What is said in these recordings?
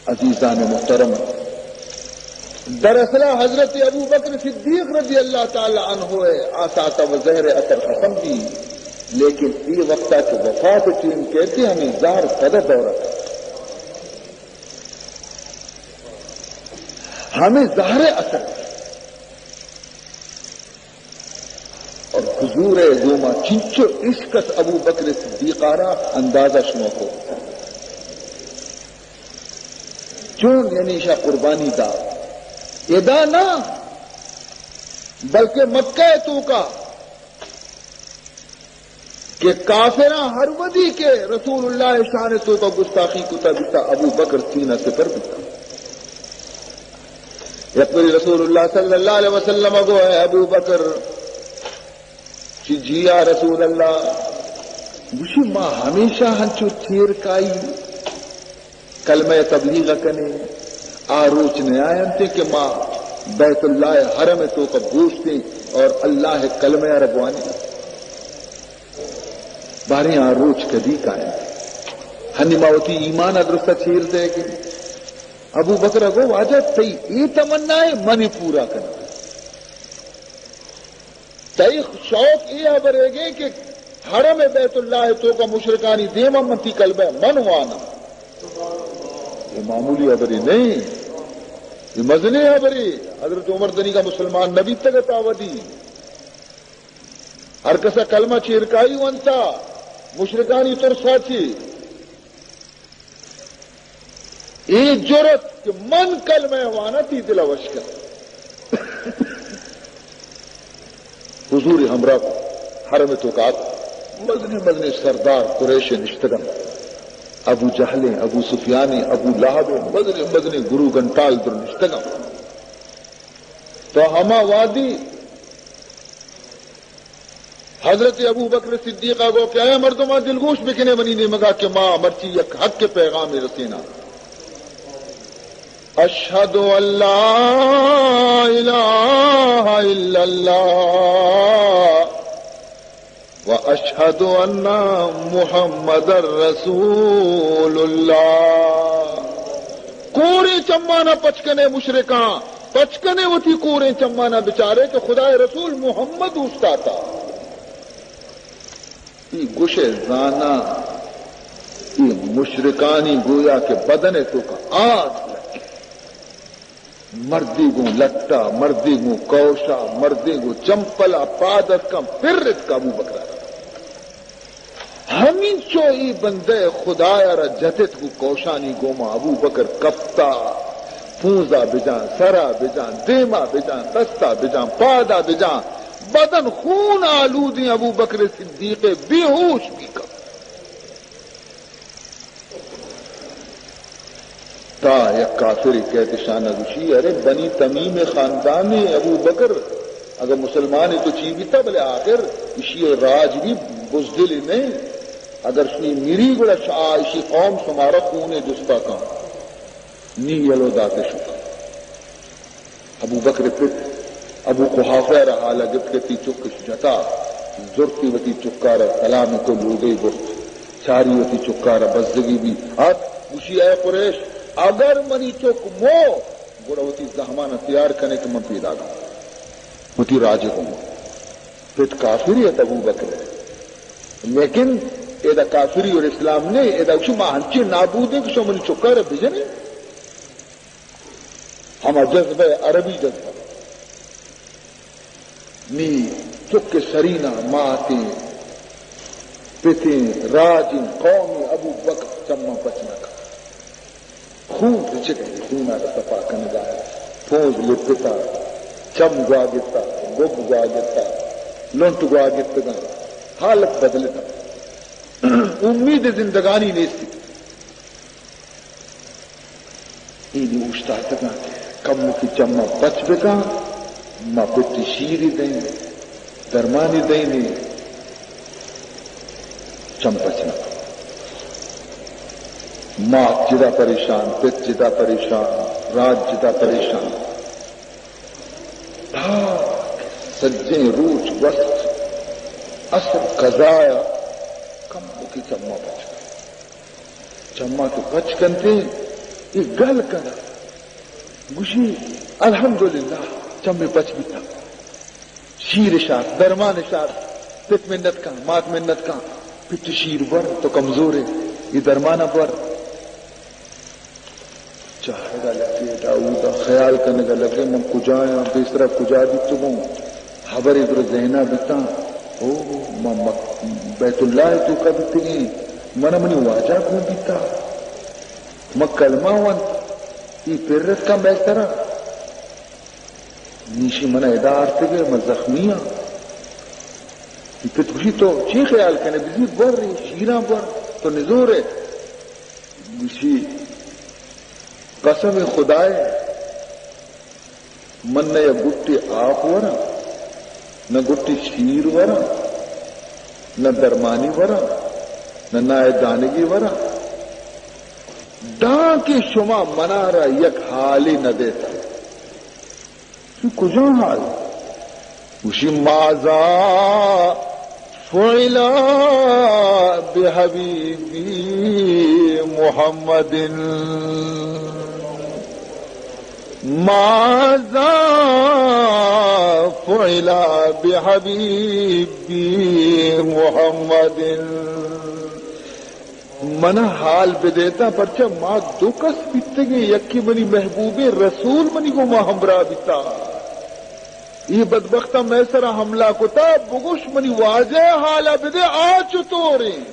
عزیزان محترم، دراصل حضرت ابو بکر صدیق رضی اللہ تعالی عنہ ءِ آساتا و زہر اثر ختم بی، لیکن اے وقتا کہ وفات ٹیم کئیت، ہمے زہر پدا دورہ کئیت، ہمے زہر اثر اور حضور ءِ گوما چنچو عشق ات ابو بکر صدیق ءَ را، اندازہ شما کو چون، یعنی ایشا قربانی دا۔ ادا نہ، بلکہ مکہ ءِ توکا کہ کافراں ہر وھدی کہ رسول اللہ ءِ شان ءِ توکا گستاخی کتا بیتا، ابو بکر سینہ سپر بیتا۔ یک بری رسول اللہ صلی اللہ علیہ وسلم ءَ گو، اے ابو بکر، چی جی یا رسول اللہ؟ گوشی، ما ہمیشہ ہنچو چیرکائی کلمہ تبلیغ کنیں، آ روچ نیاینت کہ ما بیت اللہ ءِ حرم ءِ توکا بوشتیں اور اللہ ءِ کلمہ ءَ را بوانیں۔ باریں آ روچ کدی کاینت؟ ہنی ما وتی ایمان ءَ درستا چیر دئیگیں۔ ابو بکر ءَ گو، واجہ، تئی اے تمنا ءَ من پورا کناں۔ تئی شوق اے ہبرے گے کہ حرم بیت اللہ ءِ توکا مشرکانی دیما من تئی کلمہ من واناں۔ اے معمولی ہبرے نہ ایں، اے مزنیں ہبرے۔ حضرت عمر دنیگا مسلمان نہ بیتگ ات آ وھدی۔ ہر کسا کلمہ چیرکائی ونتا، مشرکانی ترسا چی۔ اے جرأت کہ من کلمہ واناں، تئی دل ءَ وش کن۔ حضور ءِ ہمراہ کو، حرم ءِ توکا ات، مزنیں مزنیں سردار قریش نشتگن، ابو جہلیں، ابو سفیانیں، ابو لہبیں، مزنیں مزنیں گرو گھنٹال در نشتگن۔ تو ہما وہدی حضرت ابو بکر صدیق ءَ گو کہ اے مردماں، دلگوش بکنے منی نیمگا کہ ما مرچی یک حق ءِ پیغامے رسیناں۔ اشہد ان لا الہ الا اللہ و اشہد ان محمد رسول اللہ۔ کوریں چمانا پچ کنے مشرکاں، پچ کنے وتی کوریں چمانا، بچارے کہ خدائے رسول محمد اوشتاتا۔ اے گوشے زاناں، اے مشرکانی گویا کہ بدن ءِ توکا آگ لگے۔ مردے گوں لٹا، مردے گوں کوشا، مردے گوں چمپلا، پاد اتکاں، پر اتک ابو بکر ءَ را۔ ہمینچو اے بندہ خدایا را جتت گوں کوشانی گوما، ابو بکر کپتا، پونزا بجان، سرا بجان، دیما بجان، دستا بجان، پادا بجان، بدن خون آلودیں، ابو بکر صدیق بے ہوش بی کپت۔ تا یک کافرے کئیت اشانا گوشی، ارے بنی تمیم خاندانے ابو بکر، اگاں مسلمانے تو چی بیتا، بلے آخر اشی راج بی بزدلے نئے، اگر شی میری گڑا شا اشی قوم شمارا خونے جستا کن، نی یلو داتے شکا۔ ابو بکر پت ابو قحافہ را حالا گپت کہ تی چکش جتا، زرتی وتی چکارا سلام کو، لوگے برت، چاری وتی چکارا بزگی بی ات، گوشی، اے قریش، اگر منی چک مو، گڑا وتی زہمانا تیار کنے کہ من پیداگاں وتی راجے گوں۔ پت کافری ات ابو بکر، لیکن ادا کافری اور اسلام نے، ادا گوشی ما ہنچیں نابودیں کہ شما منی چکارا بجنے۔ ہما جذبہ، عربی جذبہ۔ نی چک سرینا ماتیں، پتیں، راجیں، قومیں ابو بکر چماں پچ نہ کن۔ خون رچگ ءَ، خونا را صفا کنگا ءَ۔ پونز لپتا، چم گواگتا، گب گواگتا، لنٹ گواگتگاں۔ حالت بدلتا۔ امید زندگانی نیستی۔ اے نی اوشتاتگاں، کموکی چماں پچ بکاں، ما پتی شیری دئیں، درمانی دئیں، چم پچ نہ کن۔ مات جدا پریشان، پت جدا پریشان، راج جدا پریشان۔ تا سجیں روچ گوست، عصر قضایا، کموکی چماں پچ کن۔ چماں کہ پچ کنتیں، اے گل کناں، گوشی، الحمدللہ، چمے پچ بیتاں۔ شیر شات، درمان شات، پت منت کن، مات منت کن، پت شیر بر، تو کمزور ئے، اے درمانا بر۔ چارگا لگے، داؤدا خیال کنگا لگے، من کجایاں، پیسرا کجا بیتگوں؟ ہبرے در ذہنا بیتاں، او، من مک-، بیت اللہ توکا بیتگیں، من منی واجہ گون بیتا، من کلمہ ونت، اے پر اتکاں مئے سرا۔ نی ایشی من ادا آرتگے، من زخمی آں۔ اے پت گوشی، تو چی خیال کنے؟ بزیر بر، اے شیراں بر، تو نزور ئے۔ گوشی، قسم خدائے، من نہ یک گٹے آپ وراں، نہ گٹے شیر وراں، نہ درمانی وراں، نہ نائے دانگی وراں، دانکہ شما منارا یک حالے نہ دیتا۔ تو کجا حال؟ گوشی، ماذا فعل بحبیبی محمد، ماذا فعل بحبیبی محمد۔ منا حال بدیتاں، پرچا ما دو کس بیتگیں، یکے منی محبوبیں رسول منی گوما ہمراہ بیتا۔ اے بدبختاں مئے سرا حملہ کتا، بگوش منی واجہ حالا بدے، آ چطوریں؟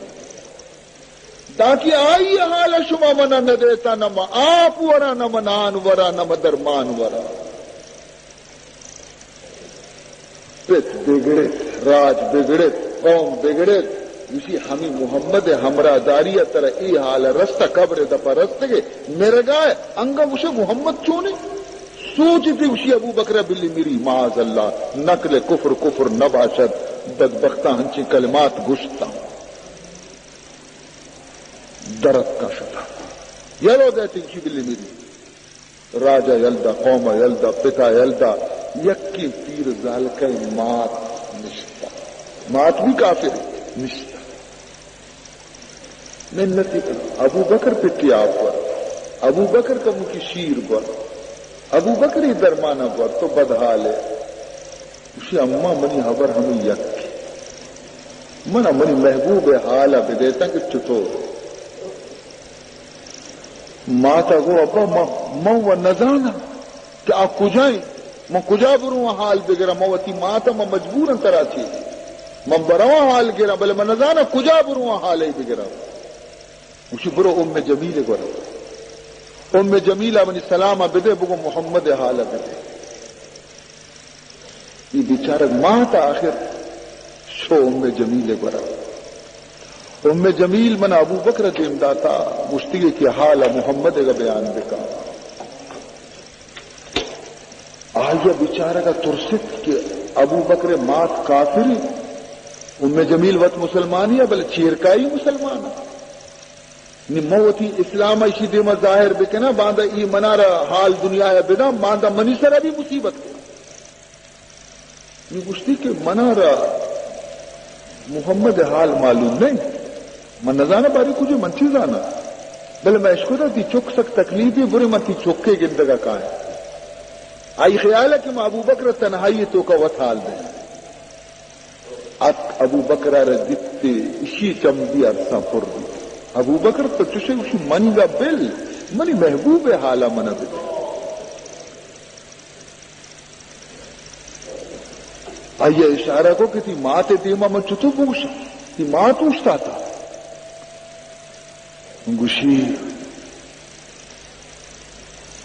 دانکہ آئی حالا شما منا نہ دیتا، نہ ما آپ وراں، نہ ما نان وراں، نہ ما درمان وراں۔ پت بگڑت، راج بگڑت، قوم بگڑت۔ گوشی، ہمے محمد ہمراہ داری ء ترا اے حال ء رستہ، قبر ء دپا رستگے، مرگا ء انگا گوشے محمد چونے؟ سوچ تے گوشی، ابو بکر بلی مری، معاذ اللہ، نقل کفر کفر نباشد، بدبختاں ہنچیں کلمات گوشتاں۔ درتکا شتا۔ یلو دیتی گوشی، بلی مری۔ راجا یل دا، قوما یل دا، پتا یل دا، یکیں پیر زالکئے مات نشتا۔ مات بھی کافر نشتا۔ منتی کن۔ ابو بکر پتی آپ ور۔ ابو بکر کمکی شیر ور۔ ابو بکر ای درمانا ور، تو بدحال ئے۔ گوشی، اماں منی ہبر ہمے یک۔ من منی محبوب ء حال ء بدیتاں کہ چطور۔ مات ء گو، ابا، من، من و نزاناں کہ آ کجا انت۔ من کجا برواں حال بگراں؟ من وتی مات ء، من مجبوراں ترا چے۔ من برواں حال گراں، بلے من نزاناں کجا برواں حال ء بگراں۔ گوشی، برو ام جمیل ء گورا۔ ام جمیل ء منی سلام ء بدے، بگو محمد ء حال ء بدے۔ اے بیچارگ مات آخر شو ام جمیل ء گورا۔ ام جمیل من ابو بکر ء دیم داتا، گوشتی کہ حال ء محمد ء بیان بکا۔ آئی ء بیچارگ ء ترست کہ ابو بکر ء مات کافر انت۔ ام جمیل وت مسلمانی ء، بلے چیرکائی مسلمان ء۔ نی من وتی اسلام ء ایشی دیم ء ظاہر بکناں، باندا ای منارا حال دنیا ء بداں، باندا منی سرا بھی مصیبت کن۔ نی گوشتی کہ منارا محمد ء حال معلوم نہیں، من نزاناں باری کجے، من چی زاناں؟ بلے من اشکتا تی چک سک تکلیفی، برے من تی چکے گندگا کائیں۔ آئی خیال ہے کہ من ابو بکر تنہائی توکا وت حال دیں۔ اتک ابو بکر ء را گپت ء ایشی چم دی ارساں پر بیت۔ ابو بکر تو چشے گوشی، منی گا بل، منی محبوب ء حالا منا بدے۔ آئی ء اشارہ کو کہ تی مات ء دیما من چتو بگوشاں؟ تی مات اوشتاتا۔ گوشی،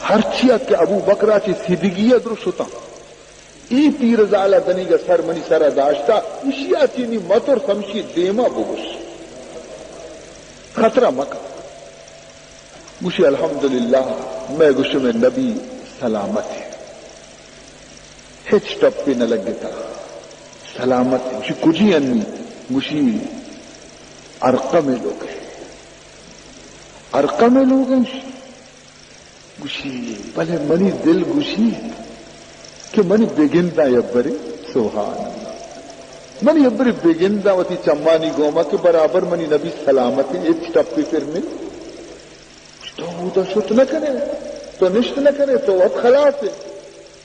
ہرچیا کہ ابو بکرا چہ سیدگی ء درو شتاں، اے پیرزال ء دنیگا سر منی سرا داشتا، اشیا چہ نی مترس، ہمشی دیما بگوش، خطرہ مکن۔ گوشی، الحمدللہ، مئے گوشمئے نبی سلامت ہے، ہچ ٹپے نہ لگتا، سلامت ہے۔ گوشی، کجی انی؟ گوشی، ارقم لوگ ہے۔ ارقم لوگ ہے؟ گوشی، بلے منی دل گوشی کہ منی بگنداں یبرے، سبحان اللہ۔ منی یبرے بگنداں وتی چمانی گوما کہ برابر منی نبی سلامت ہے، ہچ ٹپے پر نہیں۔ تو اودا شت نہ کنے، تو نشت نہ کنے، تو وت خلاص ئے۔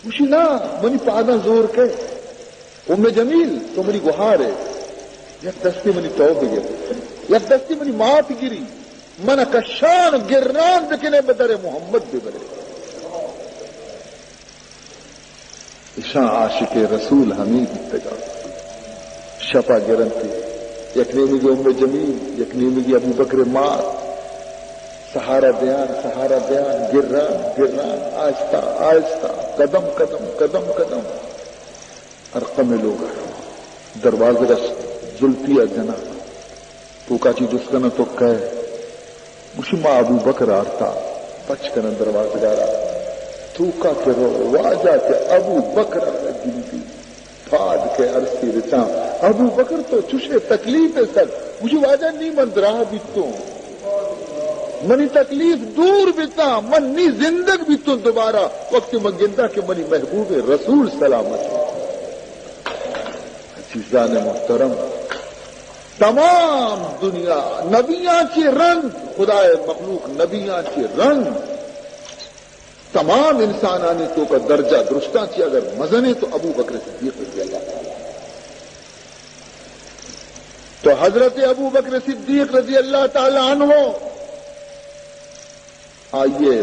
گوشی، نا، منی پاداں زور کئے۔ ام جمیل، تو منی گہار ئے، یک دستی منی تو بگر، یک دستی منی مات گری، من کشان گران بکنے، بدر محمد ببرے۔ ایشاں عاشق رسول ہمے بیتگاں۔ شپا گرنتی، یک نیمگی ام جمیل، یک نیمگی ابو بکر مات، سہارا دیان، سہارا دیان، گران، گران، آہستہ، آہستہ، قدم، قدم، قدم، قدم۔ ارقم لوگ دروازگ زلپی جنا۔ توکا چی جست کناں، تو کئے؟ گوشی، ما ابو بکر آرتا۔ پچ کنن دروازگارا۔ توکا کہ رو، واجہ کہ ابو بکر گندی، پاد کہ ارسی رچاں۔ ابو بکر تو چشے تکلیف سک۔ گوشی، واجہ نی من دراہ بیتوں، منی تکلیف دور بیتاں، من نی زندگ بیتوں دوبارہ، وقتی من گنداں کہ منی محبوب رسول سلامت۔ عزیزان محترم، تمام دنیا نبیاں چی رند، خدائے مخلوق نبیاں چی رند، تمام انسانانی توکا درجہ درشتاں چی اگر مزنے تو ابو بکر صدیق رضی اللہ تعالی۔ تو حضرت ابو بکر صدیق رضی اللہ تعالی عنہ آئیے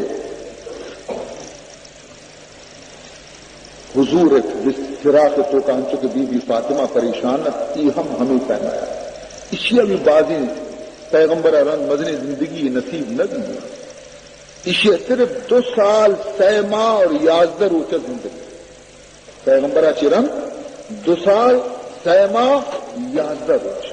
حضور ات، بس فراق توکا انچو کہ بی بی فاطمہ پریشان ات، ای ہم ہمیں پیما ات۔ اشی ابھی بازیں پیغمبر رند مزنیں زندگی نصیب نہ بی۔ اشی صرف دو سال سہ ماہ اور یازدہ روچہ زندگی۔ پیغمبر چی رند دو سال سہ ماہ یازدہ روچ۔